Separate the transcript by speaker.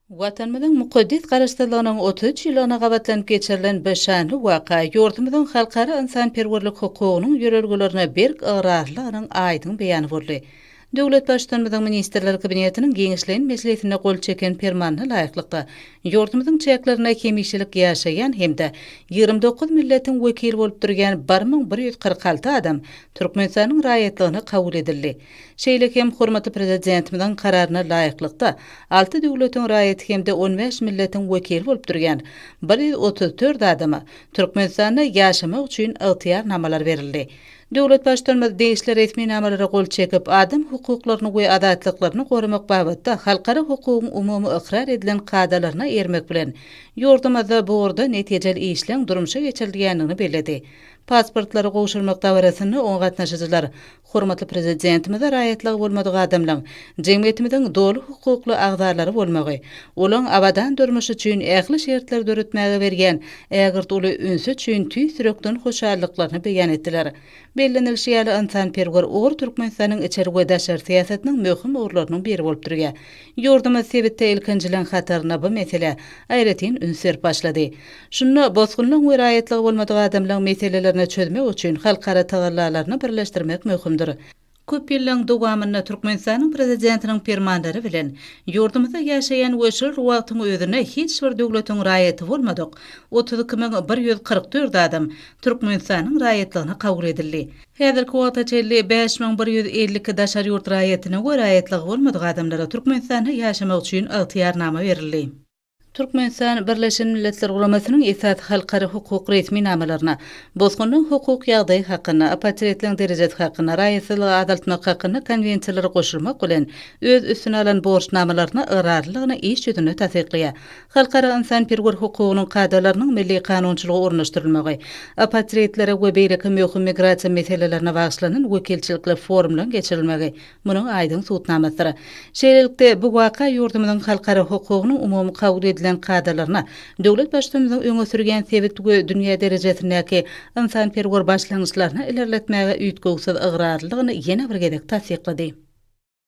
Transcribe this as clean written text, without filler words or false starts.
Speaker 1: Watanymyzyň mukaddes Garaşsyzlygynyň 33 ýyllygyna gabatlanyp geçirilen bu şanly waka ýurdumyzyň halkara ynsanperwerlik hukugynyň ýörelgelerine berk ygrarlylygynyň aýdyň beýany boldy. Döwlet Baştutanymyzyň Ministrler Kabinetiniň giňişleýin mejlisinde gol çeken Permanyna laýyklykda, ýurdumyzyň çäklerinde hemişelik ýaşaýan hem-de 29 milletiň wekili bolup durýan 1146 adam Türkmenistanyň raýatlygyna kabul edildi. Şeýle hem hormatly Prezidentimiziň Kararyna laýyklykda, alty döwletiň raýaty hem-de on bäş milletiň wekili bolup durýan 134 adama Türkmenistanda ýaşamak üçin ygtyýarnamalar berildi. Döwlet Baştutanymyz degişli resminamalara gol çekip, adam hukuklaryny we azatlyklaryny goramak babatda halkara hukugyň umumy ykrar edilen kadalaryna eýermek bilen, ýurdumyzda bu ugurda netijeli işleň durmuşa geçirilýändigini belledi. Pasportlary gowşurmak dabarasynda oňa gatnaşyjylar Hormatly Prezidentimize raýatlygy bolmadyk adamlaň jemgyýetimiziň doly hukukly agzalary bolmagy, olaň abadan durmuşy üçin ähli şertleri döretmäge berýän ägirt uly ünsi üçin tüýs ýürekden hoşallyklaryny beýan etdiler. Bellenilişi ýaly, ynsanperwer ugur Türkmenistanyň içeri we daşary syýasatynyň möhüm ugurlarynyň biri bolup durýar. Ýurdumyz sebitde ilkinjileň hatarynda bu meselä aýratyn üns berip başlady. Şunda bosgunlaryň we raýatlygy bolmadyk adamlaryň meselelerini çözmek üçin halkara tagallalaryny birleşdirmek möhümdir. Köp ýyllaryň dowamynda Türkmenistanyň Prezidentiniň Permanlary bilen ýurdumyzda ýaşaýan we şol bir wagtyň özünde hiç bir döwletiň raýaty bolmadyk 32 144 adam Türkmenistanyň raýatlygyna kabul edildi. Häzirki wagta çenli 5152 daşary ýurt raýatyna we raýatlygy bolmadyk adamlara Türkmenistanda ýaşamak üçin ygtyýarnama berildi. Türkmenistan Birleşen Milletler Guramasynyň esasy halkara hukuk resminamalaryna, Bosgunlaryň hukuk ýagdaýy hakynda, Apatritleriň derejesi hakynda, Raýatsyzlygy azaltmak hakynda Konwensiýalara goşulmak bilen, öz üstüne alan borçnamalaryna ygrarlylygyny iş ýüzünde tassyklaýar. Halkara ynsanperwer hukugynyň kadalarynyň milli kanunçylyga ornaşdyrylmagy, apatritlere we beýleki möhüm migrasiýa meselelerine bagyşlanan wekilçilikli forumlaryň geçirilmegi munuň aýdyň subutnamasydyr. Şeýlelikde, bu waka ýurdumyzyň halkara hukugynyň umumy kabul edilen kadalaryna, döwlet Baştutanymyzyň öňe sürýän sebit we dünýä derejesindäki ynsanperwer başlangyçlaryny ilerletmäge üýtgewsiz ygrarlylygyny ýene bir gezek tassyklady.